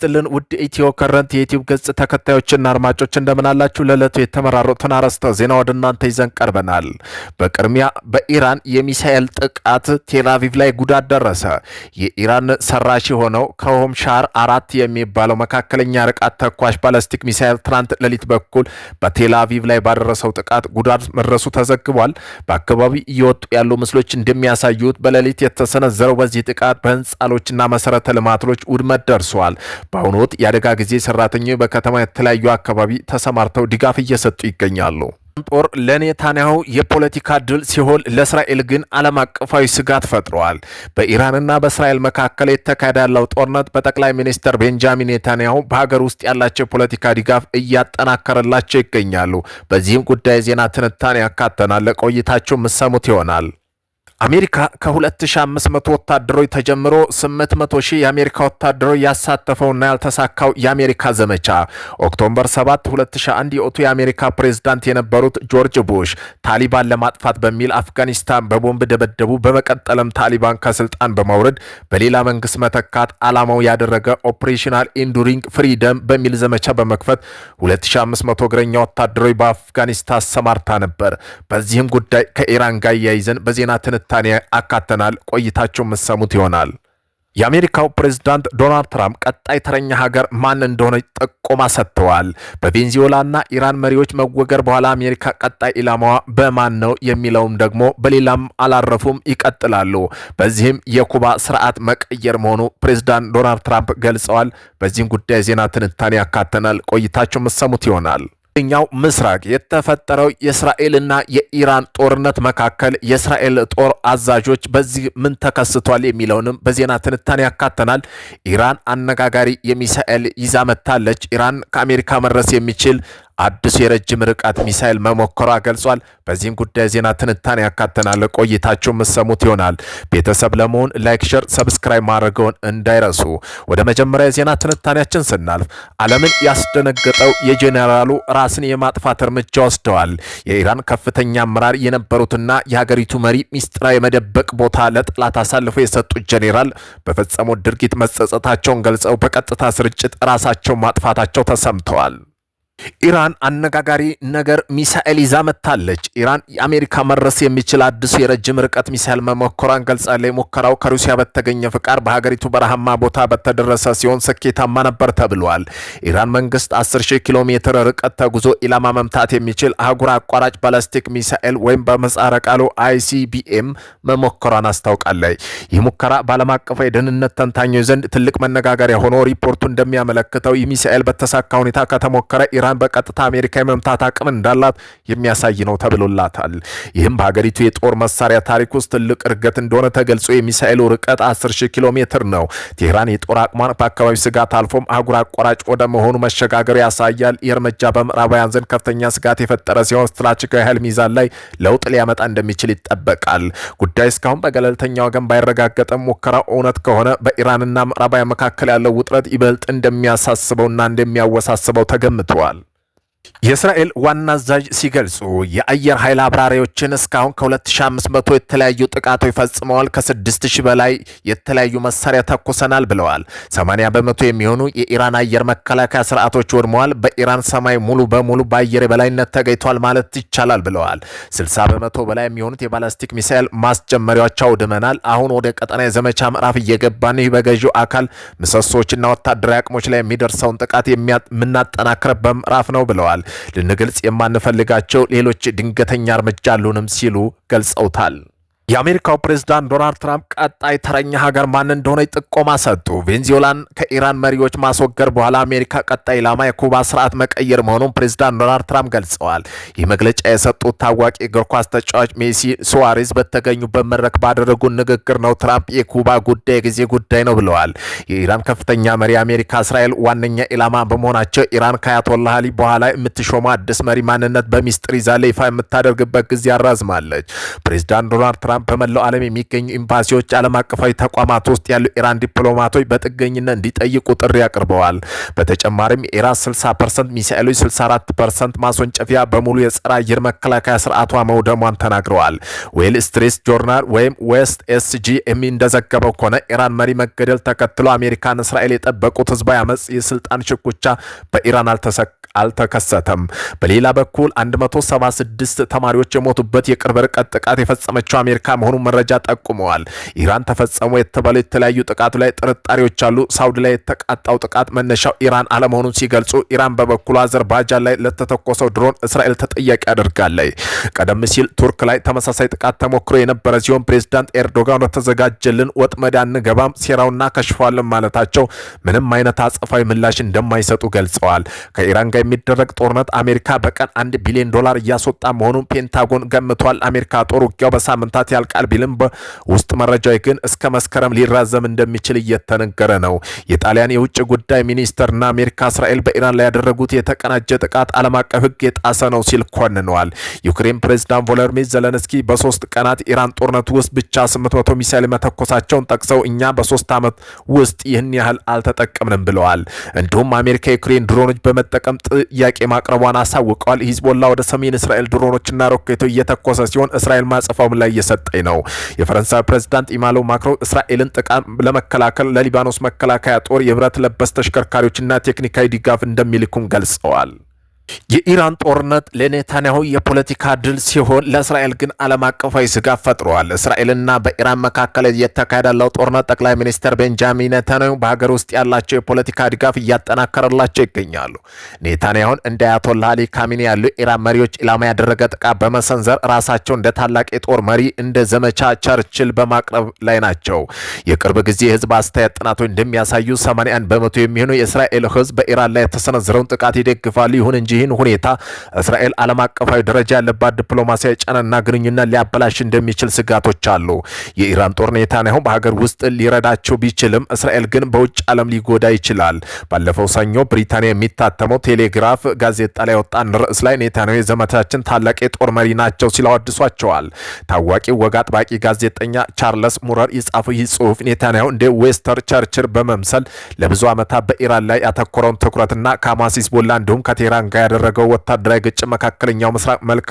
ይስጥልን ውድ ኢትዮ ከረንት የዩቲዩብ ገጽ ተከታዮችና አድማጮች፣ እንደምን አላችሁ? ለዕለቱ የተመራረጡትን አርዕስተ ዜና ወደ እናንተ ይዘን ቀርበናል። በቅድሚያ በኢራን የሚሳኤል ጥቃት ቴልአቪቭ ላይ ጉዳት ደረሰ። የኢራን ሰራሽ የሆነው ሻር 4 የሚባለው መካከለኛ ርቀት ተኳሽ ባላስቲክ ሚሳኤል ትናንት ሌሊት በኩል በቴልአቪቭ ላይ ባደረሰው ጥቃት ጉዳት መድረሱ ተዘግቧል። በአካባቢ እየወጡ ያሉ ምስሎች እንደሚያሳዩት በሌሊት የተሰነዘረው በዚህ ጥቃት በህንፃዎችና መሰረተ ልማቶች ውድመት ደርሷል። በአሁኑ ወቅት የአደጋ ጊዜ ሰራተኞች በከተማ የተለያዩ አካባቢ ተሰማርተው ድጋፍ እየሰጡ ይገኛሉ። ጦር ለኔታንያሁ የፖለቲካ ድል ሲሆን ለእስራኤል ግን ዓለም አቀፋዊ ስጋት ፈጥረዋል። በኢራንና በእስራኤል መካከል የተካሄደ ያለው ጦርነት በጠቅላይ ሚኒስትር ቤንጃሚን ኔታንያሁ በሀገር ውስጥ ያላቸው የፖለቲካ ድጋፍ እያጠናከረላቸው ይገኛሉ። በዚህም ጉዳይ ዜና ትንታኔ ያካተናል። ለቆይታቸው የምትሰሙት ይሆናል። አሜሪካ ከ2500 ወታደሮች ተጀምሮ 800 ሺህ የአሜሪካ ወታደሮች ያሳተፈውና ያልተሳካው የአሜሪካ ዘመቻ። October 7 2001 የወቅቱ የአሜሪካ ፕሬዝዳንት የነበሩት ጆርጅ ቡሽ ታሊባን ለማጥፋት በሚል አፍጋኒስታን በቦምብ ደበደቡ። በመቀጠልም ታሊባን ከስልጣን በማውረድ በሌላ መንግስት መተካት ዓላማው ያደረገ Operation Enduring Freedom በሚል ዘመቻ በመክፈት 2500 እግረኛ ወታደሮች በአፍጋኒስታን አሰማርታ ነበር። በዚህም ጉዳይ ከኢራን ጋር እያይዘን በዜና ትንታኔ አካተናል። ቆይታቸው የምትሰሙት ይሆናል። የአሜሪካው ፕሬዝዳንት ዶናልድ ትራምፕ ቀጣይ ተረኛ ሀገር ማን እንደሆነ ጥቆማ ሰጥተዋል። በቬንዙዌላና ኢራን መሪዎች መወገር በኋላ አሜሪካ ቀጣይ ኢላማዋ በማን ነው የሚለውም ደግሞ በሌላም አላረፉም፣ ይቀጥላሉ። በዚህም የኩባ ስርዓት መቀየር መሆኑ ፕሬዝዳንት ዶናልድ ትራምፕ ገልጸዋል። በዚህም ጉዳይ ዜና ትንታኔ ያካተናል። ቆይታቸው የምትሰሙት ይሆናል። ኛው ምስራቅ የተፈጠረው የእስራኤልና የኢራን ጦርነት መካከል የእስራኤል ጦር አዛዦች በዚህ ምን ተከስቷል የሚለውንም በዜና ትንታኔ ያካተናል። ኢራን አነጋጋሪ የሚሳኤል ይዛ መጥታለች። ኢራን ከአሜሪካ መድረስ የሚችል አዲሱ የረጅም ርቀት ሚሳኤል መሞከሯ ገልጿል። በዚህም ጉዳይ ዜና ትንታኔ ያካተናል። ቆይታችሁ የምትሰሙት ይሆናል። ቤተሰብ ለመሆን like፣ share፣ subscribe ማድረገውን እንዳይረሱ። ወደ መጀመሪያ የዜና ትንታኔያችን ስናልፍ ዓለምን ያስደነገጠው የጄኔራሉ ራስን የማጥፋት እርምጃ ወስደዋል። የኢራን ከፍተኛ አመራር የነበሩትና የሀገሪቱ መሪ ሚስጥራዊ የመደበቅ ቦታ ለጠላት አሳልፎ የሰጡት ጄኔራል በፈጸሙት ድርጊት መጸጸታቸውን ገልጸው በቀጥታ ስርጭት ራሳቸውን ማጥፋታቸው ተሰምተዋል። ኢራን አነጋጋሪ ነገር ሚሳኤል ይዛ መጥታለች። ኢራን የአሜሪካ መድረስ የሚችል አዲሱ የረጅም ርቀት ሚሳኤል መሞከሯን ገልጻለች። ሙከራው ከሩሲያ በተገኘ ፍቃድ በሀገሪቱ በረሃማ ቦታ በተደረሰ ሲሆን ስኬታማ ነበር ተብሏል። ኢራን መንግስት 10,000 ኪሎ ሜትር ርቀት ተጉዞ ኢላማ መምታት የሚችል አህጉር አቋራጭ ባላስቲክ ሚሳኤል ወይም በምህጻረ ቃሉ ICBM መሞከሯን አስታውቃለች። ይህ ሙከራ በዓለም አቀፉ የደህንነት ተንታኞች ዘንድ ትልቅ መነጋገሪያ ሆኖ ሪፖርቱ እንደሚያመለክተው ይህ ሚሳኤል በተሳካ ሁኔታ ከተሞከረ ኢራን በቀጥታ አሜሪካ የመምታት አቅም እንዳላት የሚያሳይ ነው ተብሎላታል። ይህም በሀገሪቱ የጦር መሳሪያ ታሪክ ውስጥ ትልቅ እድገት እንደሆነ ተገልጾ የሚሳኤሉ ርቀት 10,000 ኪሎ ሜትር ነው። ቴህራን የጦር አቅሟን በአካባቢ ስጋት አልፎም አህጉር አቋራጭ ወደ መሆኑ መሸጋገር ያሳያል። ይህ እርምጃ በምዕራባውያን ዘንድ ከፍተኛ ስጋት የፈጠረ ሲሆን ስትራቴጂካዊ ኃይል ሚዛን ላይ ለውጥ ሊያመጣ እንደሚችል ይጠበቃል። ጉዳይ እስካሁን በገለልተኛ ወገን ባይረጋገጥም ሙከራው እውነት ከሆነ በኢራንና ምዕራባውያን መካከል ያለው ውጥረት ይበልጥ እንደሚያሳስበውና እንደሚያወሳስበው ተገምተዋል። የእስራኤል ዋና አዛዥ ሲገልጹ የአየር ኃይል አብራሪዎችን እስካሁን ከ2500 የተለያዩ ጥቃቶች ፈጽመዋል፣ ከ6000 በላይ የተለያዩ መሳሪያ ተኩሰናል ብለዋል። 80% የሚሆኑ የኢራን አየር መከላከያ ስርዓቶች ወድመዋል። በኢራን ሰማይ ሙሉ በሙሉ በአየር የበላይነት ተገኝቷል ማለት ይቻላል ብለዋል። 60% በላይ የሚሆኑት የባላስቲክ ሚሳኤል ማስጀመሪያዎች አውድመናል። አሁን ወደ ቀጠና የዘመቻ ምዕራፍ እየገባን፣ ይህ በገዢው አካል ምሰሶችና ወታደራዊ አቅሞች ላይ የሚደርሰውን ጥቃት የምናጠናክርበት ምዕራፍ ነው ብለዋል። ልንገልጽ የማንፈልጋቸው ሌሎች ድንገተኛ እርምጃ አሉንም ሲሉ ገልጸውታል። የአሜሪካው ፕሬዝዳንት ዶናልድ ትራምፕ ቀጣይ ተረኛ ሀገር ማን እንደሆነ ጥቆማ ሰጡ። ቬንዙዌላን ከኢራን መሪዎች ማስወገድ በኋላ አሜሪካ ቀጣይ ኢላማ የኩባ ስርዓት መቀየር መሆኑን ፕሬዝዳንት ዶናልድ ትራምፕ ገልጸዋል። ይህ መግለጫ የሰጡት ታዋቂ እግር ኳስ ተጫዋች ሜሲ ሱዋሬዝ በተገኙበት መድረክ ባደረጉት ንግግር ነው። ትራምፕ የኩባ ጉዳይ የጊዜ ጉዳይ ነው ብለዋል። የኢራን ከፍተኛ መሪ አሜሪካ እስራኤል ዋነኛ ኢላማ በመሆናቸው ኢራን ከአያቶላህ አሊ በኋላ የምትሾመው አዲስ መሪ ማንነት በሚስጥር ይዛ ለይፋ የምታደርግበት ጊዜ አራዝማለች። ፕሬዝዳንት ዶናልድ ትራምፕ በተጨማሪም በመላው ዓለም የሚገኙ ኤምባሲዎች፣ ዓለም አቀፋዊ ተቋማት ውስጥ ያሉ ኢራን ዲፕሎማቶች በጥገኝነት እንዲጠይቁ ጥሪ አቅርበዋል። በተጨማሪም የኢራን 60% ሚሳኤሎች፣ 64% ማስወንጨፊያ በሙሉ የጸረ አየር መከላከያ ስርዓቷ መውደሟን ተናግረዋል። ዎል ስትሪት ጆርናል ወይም ዌስት ኤስጂ እንደዘገበው ከሆነ ኢራን መሪ መገደል ተከትሎ አሜሪካን እስራኤል የጠበቁት ህዝባዊ አመፅ የስልጣን ሽኩቻ በኢራን አልተከሰተም። በሌላ በኩል 176 ተማሪዎች የሞቱበት የቅርብ ርቀት ጥቃት የፈጸመችው አሜሪካ መሆኑን መረጃ ጠቁመዋል። ኢራን ተፈጸሙ የተባሉ የተለያዩ ጥቃቱ ላይ ጥርጣሬዎች አሉ። ሳውዲ ላይ የተቃጣው ጥቃት መነሻው ኢራን አለመሆኑን ሲገልጹ፣ ኢራን በበኩሉ አዘርባይጃን ላይ ለተተኮሰው ድሮን እስራኤል ተጠያቂ አድርጋለች። ቀደም ሲል ቱርክ ላይ ተመሳሳይ ጥቃት ተሞክሮ የነበረ ሲሆን ፕሬዚዳንት ኤርዶጋን ወደተዘጋጀልን ወጥመድ አንገባም፣ ሴራውን እናከሽፈዋለን ማለታቸው ምንም አይነት አጸፋዊ ምላሽ እንደማይሰጡ ገልጸዋል። ከኢራን ጋር የሚደረግ ጦርነት አሜሪካ በቀን 1 ቢሊዮን ዶላር እያስወጣ መሆኑን ፔንታጎን ገምቷል። አሜሪካ ጦር ውጊያው በሳምንታት ያልቃል ቢልም በውስጥ መረጃዎች ግን እስከ መስከረም ሊራዘም እንደሚችል እየተነገረ ነው። የጣሊያን የውጭ ጉዳይ ሚኒስተርና አሜሪካ እስራኤል በኢራን ላይ ያደረጉት የተቀናጀ ጥቃት ዓለም አቀፍ ሕግ የጣሰ ነው ሲል ኮንነዋል። ዩክሬን ፕሬዝዳንት ቮሎዲሚር ዘለንስኪ በ3 ቀናት ኢራን ጦርነቱ ውስጥ ብቻ 800 ሚሳይል መተኮሳቸውን ጠቅሰው እኛ በ3 ዓመት ውስጥ ይህን ያህል አልተጠቀምንም ብለዋል። እንዲሁም አሜሪካ የዩክሬን ድሮኖች በመጠቀም ጥያቄ ማቅረቧን አሳውቀዋል። ሂዝቦላ ወደ ሰሜን እስራኤል ድሮኖችና ሮኬቶች እየተኮሰ ሲሆን እስራኤል ማጸፋው ምላሽ እየሰጠች ነው። የፈረንሳይ ፕሬዝዳንት ኢማኑኤል ማክሮን እስራኤልን ጥቃት ለመከላከል ለሊባኖስ መከላከያ ጦር የብረት ለበስ ተሽከርካሪዎችና ቴክኒካዊ ድጋፍ እንደሚልኩም ገልጸዋል። የኢራን ጦርነት ለኔታንያሁ የፖለቲካ ድል ሲሆን ለእስራኤል ግን ዓለም አቀፋዊ ስጋት ፈጥሯል። እስራኤልና በኢራን መካከል እየተካሄደ ያለው ጦርነት ጠቅላይ ሚኒስትር ቤንጃሚን ኔታንያሁ በሀገር ውስጥ ያላቸው የፖለቲካ ድጋፍ እያጠናከረላቸው ይገኛሉ። ኔታንያሁን እንደ አያቶላህ አሊ ካሚኒ ያሉ ኢራን መሪዎች ኢላማ ያደረገ ጥቃት በመሰንዘር ራሳቸው እንደ ታላቅ የጦር መሪ እንደ ዘመቻ ቸርችል በማቅረብ ላይ ናቸው። የቅርብ ጊዜ የህዝብ አስተያየት ጥናቶች እንደሚያሳዩ 81% የሚሆኑ የእስራኤል ህዝብ በኢራን ላይ የተሰነዘረውን ጥቃት ይደግፋሉ። ይሁን እንጂ ይህን ሁኔታ እስራኤል ዓለም አቀፋዊ ደረጃ ያለባት ዲፕሎማሲያዊ ጫናና ግንኙነት ሊያበላሽ እንደሚችል ስጋቶች አሉ። የኢራን ጦር ኔታንያሁ በሀገር ውስጥ ሊረዳቸው ቢችልም እስራኤል ግን በውጭ ዓለም ሊጎዳ ይችላል። ባለፈው ሰኞ ብሪታንያ የሚታተመው ቴሌግራፍ ጋዜጣ ላይ ወጣን ርዕስ ላይ ኔታንያሁ የዘመቻችን ታላቅ የጦር መሪ ናቸው ሲል አወድሷቸዋል። ታዋቂው ወግ አጥባቂ ጋዜጠኛ ቻርለስ ሙረር የጻፈው ይህ ጽሑፍ ኔታንያሁ እንደ ዊንስተን ቸርችል በመምሰል ለብዙ ዓመታት በኢራን ላይ ያተኮረውን ትኩረትና ከሐማስ፣ ሂዝቦላ እንዲሁም ከቴህራን ጋር ያደረገው ወታደራዊ ግጭት መካከለኛው ምስራቅ መልክ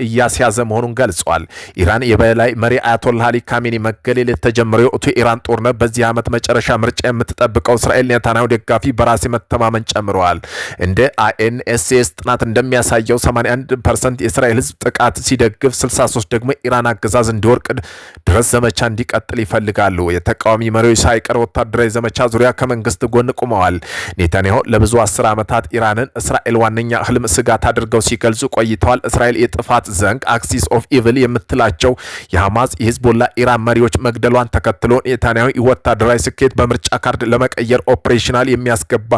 እያስያዘ መሆኑን ገልጿል። ኢራን የበላይ መሪ አያቶላህ አሊ ካሜኒ መገለል የተጀመረው የወቅቱ የኢራን ጦርነት በዚህ ዓመት መጨረሻ ምርጫ የምትጠብቀው እስራኤል ኔታንያሁ ደጋፊ በራስ መተማመን ጨምረዋል። እንደ INSS ጥናት እንደሚያሳየው 81% የእስራኤል ሕዝብ ጥቃት ሲደግፍ፣ 63 ደግሞ የኢራን አገዛዝ እንዲወርቅ ድረስ ዘመቻ እንዲቀጥል ይፈልጋሉ። የተቃዋሚ መሪዎች ሳይቀር ወታደራዊ ዘመቻ ዙሪያ ከመንግስት ጎን ቆመዋል። ኔታንያሁ ለብዙ 10 ዓመታት ኢራንን እስራኤል ዋነኛ ህልም ስጋት አድርገው ሲገልጹ ቆይተዋል። እስራኤል የጥፋት ዘንግ axis of evil የምትላቸው የሐማስ፣ የሂዝቦላ ኢራን መሪዎች መግደሏን ተከትሎ ኔታንያሁ ወታደራዊ ስኬት በምርጫ ካርድ ለመቀየር operational የሚያስገባ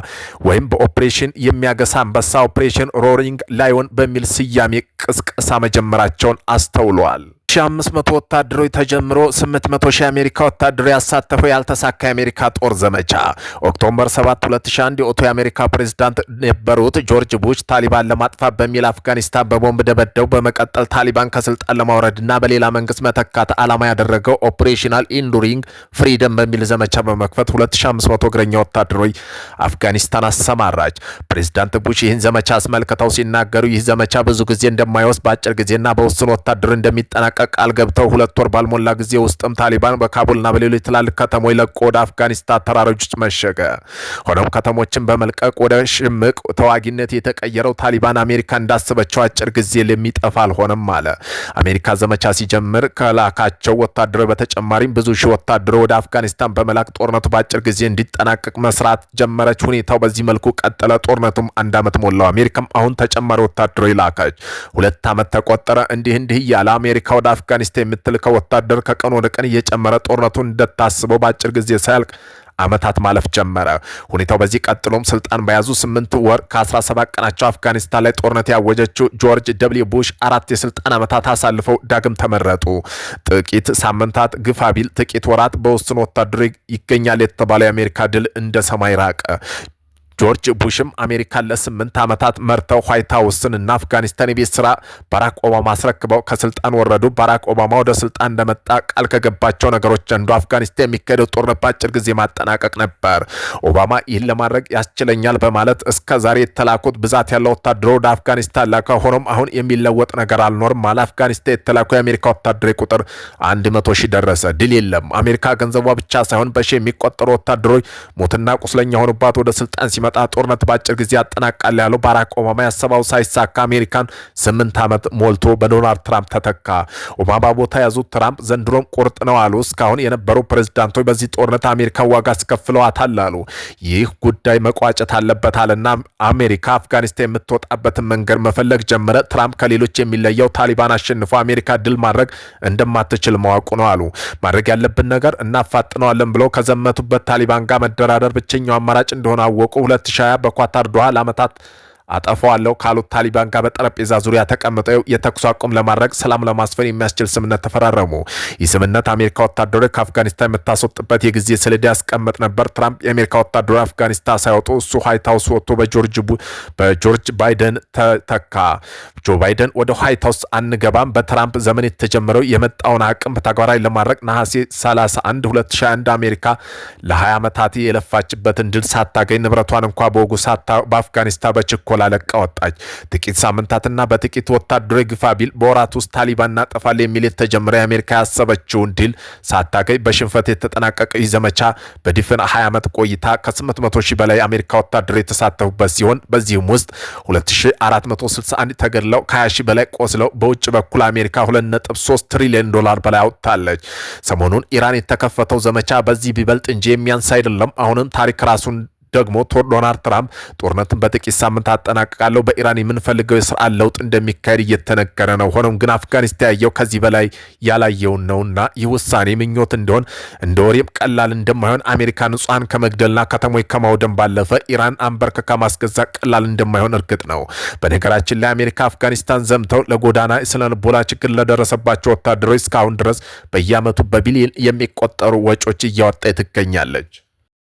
ወይም በኦፕሬሽን የሚያገሳ አንበሳ Operation Roaring Lion በሚል ስያሜ ቅስቀሳ መጀመራቸውን አስተውለዋል። 1500 ወታደሮች ተጀምሮ 800 ሺህ የአሜሪካ ወታደሮች ያሳተፈው ያልተሳካ የአሜሪካ ጦር ዘመቻ October 7 2001 የወቅቱ የአሜሪካ ፕሬዝዳንት የነበሩት ጆርጅ ቡሽ ታሊባን ለማጥፋት በሚል አፍጋኒስታን በቦምብ ደበደቡ። በመቀጠል ታሊባን ከስልጣን ለማውረድና በሌላ መንግስት መተካት ዓላማ ያደረገው Operational Enduring Freedom በሚል ዘመቻ በመክፈት 2500 እግረኛ ወታደሮች አፍጋኒስታን አሰማራች። ፕሬዝዳንት ቡሽ ይህን ዘመቻ አስመልክተው ሲናገሩ ይህ ዘመቻ ብዙ ጊዜ እንደማይወስድ፣ በአጭር ጊዜና በውስን ወታደር እንደሚጠናቀቅ ቃል ገብተው 2 ወር ባልሞላ ጊዜ ውስጥም ታሊባን በካቡልና በሌሎች ትላልቅ ከተሞች ለቆ ወደ አፍጋኒስታን ተራሮች ውስጥ መሸገ። ሆኖም ከተሞችን በመልቀቅ ወደ ሽምቅ ተዋጊነት የተቀየረው ታሊባን አሜሪካ እንዳሰበችው አጭር ጊዜ ለሚጠፋ አልሆነም አለ። አሜሪካ ዘመቻ ሲጀምር ከላካቸው ወታደሮች በተጨማሪም ብዙ ሺህ ወታደሮች ወደ አፍጋኒስታን በመላክ ጦርነቱ በአጭር ጊዜ እንዲጠናቀቅ መስራት ጀመረች። ሁኔታው በዚህ መልኩ ቀጠለ። ጦርነቱም አንድ ዓመት ሞላው። አሜሪካም አሁን ተጨማሪ ወታደሮች ላከች። 2 ዓመት ተቆጠረ። እንዲህ እንዲህ እያለ አሜሪካ ወደ አፍጋኒስታን የምትልከው ወታደር ከቀን ወደ ቀን እየጨመረ ጦርነቱ እንደታስበው በአጭር ጊዜ ሳያልቅ ዓመታት ማለፍ ጀመረ። ሁኔታው በዚህ ቀጥሎም ስልጣን በያዙ 8 ወር ከ17 ቀናቸው አፍጋኒስታን ላይ ጦርነት ያወጀችው ጆርጅ ደብሊው ቡሽ 4 የስልጣን ዓመታት አሳልፈው ዳግም ተመረጡ። ጥቂት ሳምንታት፣ ግፋ ቢል ጥቂት ወራት በውስን ወታደር ይገኛል የተባለው የአሜሪካ ድል እንደ ሰማይ ራቀ። ጆርጅ ቡሽም አሜሪካን ለ8 ዓመታት መርተው ዋይት ሀውስን እና አፍጋኒስታን የቤት ስራ ባራክ ኦባማ አስረክበው ከስልጣን ወረዱ። ባራክ ኦባማ ወደ ስልጣን እንደመጣ ቃል ከገባቸው ነገሮች አንዱ አፍጋኒስታን የሚካሄደው ጦርነት በአጭር ጊዜ ማጠናቀቅ ነበር። ኦባማ ይህን ለማድረግ ያስችለኛል በማለት እስከ ዛሬ የተላኩት ብዛት ያለው ወታደሮ ወደ አፍጋኒስታን ላከ። ሆኖም አሁን የሚለወጥ ነገር አልኖርም አለ። አፍጋኒስታን የተላኩ የአሜሪካ ወታደራዊ ቁጥር 100,000 ደረሰ። ድል የለም። አሜሪካ ገንዘቧ ብቻ ሳይሆን በሺ የሚቆጠሩ ወታደሮች ሞትና ቁስለኛ ሆኑባት። ወደ ስልጣን ሲመጣ ጦርነት በአጭር ጊዜ ያጠናቃል ያለው ባራክ ኦባማ ያሰበው ሳይሳካ አሜሪካን 8 ዓመት ሞልቶ በዶናልድ ትራምፕ ተተካ። ኦባማ ቦታ ያዙት ትራምፕ ዘንድሮም ቁርጥ ነው አሉ። እስካሁን የነበሩ ፕሬዝዳንቶች በዚህ ጦርነት አሜሪካን ዋጋ አስከፍለዋታል አሉ። ይህ ጉዳይ መቋጨት አለበት አለና አሜሪካ አፍጋኒስታን የምትወጣበትን መንገድ መፈለግ ጀመረ። ትራምፕ ከሌሎች የሚለየው ታሊባን አሸንፎ አሜሪካ ድል ማድረግ እንደማትችል ማወቁ ነው አሉ። ማድረግ ያለብን ነገር እናፋጥነዋለን ብለው ከዘመቱበት ታሊባን ጋር መደራደር ብቸኛው አማራጭ እንደሆነ አወቁ። 2020 በኳታር ዶሃ ለዓመታት አጠፋዋለሁ ካሉት ታሊባን ጋር በጠረጴዛ ዙሪያ ተቀምጠው የተኩስ አቁም ለማድረግ፣ ሰላም ለማስፈን የሚያስችል ስምምነት ተፈራረሙ። ይህ ስምምነት አሜሪካ ወታደሮች ከአፍጋኒስታን የምታስወጥበት የጊዜ ሰሌዳ ያስቀምጥ ነበር። ትራምፕ የአሜሪካ ወታደሮች አፍጋኒስታን ሳይወጡ እሱ ዋይት ሀውስ ወጥቶ በጆርጅ ባይደን ተተካ። ጆ ባይደን ወደ ዋይት ሀውስ አንገባም፣ በትራምፕ ዘመን የተጀመረው የመጣውን አቅም ተግባራዊ ለማድረግ ነሐሴ 31 2021 አሜሪካ ለ20 ዓመታት የለፋችበትን ድል ሳታገኝ፣ ንብረቷን እንኳ በወጉ በአፍጋኒስታን በችኮላ ለቃ ወጣች። ጥቂት ሳምንታትና በጥቂት ወታደራዊ ግፋ ቢል በወራት ውስጥ ታሊባን እናጠፋለን የሚል የተጀመረ የአሜሪካ ያሰበችውን ድል ሳታገኝ በሽንፈት የተጠናቀቀ ይህ ዘመቻ በድፍን 20 ዓመት ቆይታ ከ800 ሺህ በላይ የአሜሪካ ወታደሮች የተሳተፉበት ሲሆን በዚህም ውስጥ 2461 ተገድለው፣ ከ20 ሺህ በላይ ቆስለው በውጭ በኩል አሜሪካ 2.3 ትሪሊዮን ዶላር በላይ አውጥታለች። ሰሞኑን ኢራን የተከፈተው ዘመቻ በዚህ ቢበልጥ እንጂ የሚያንስ አይደለም። አሁንም ታሪክ ራሱን ደግሞ ዶናልድ ትራምፕ ጦርነትን በጥቂት ሳምንት አጠናቅቃለሁ፣ በኢራን የምንፈልገው የስርዓት ለውጥ እንደሚካሄድ እየተነገረ ነው። ሆኖም ግን አፍጋኒስታን ያየው ከዚህ በላይ ያላየውን ነውና ይህ ውሳኔ ምኞት እንደሆን እንደ ወሬም ቀላል እንደማይሆን፣ አሜሪካ ንጹሐን ከመግደልና ከተሞች ከማውደም ባለፈ ኢራን አንበርክካ ማስገዛት ቀላል እንደማይሆን እርግጥ ነው። በነገራችን ላይ አሜሪካ አፍጋኒስታን ዘምተው ለጎዳና ስነልቦና ችግር ለደረሰባቸው ወታደሮች እስካሁን ድረስ በየዓመቱ በቢሊዮን የሚቆጠሩ ወጪዎች እያወጣ ትገኛለች።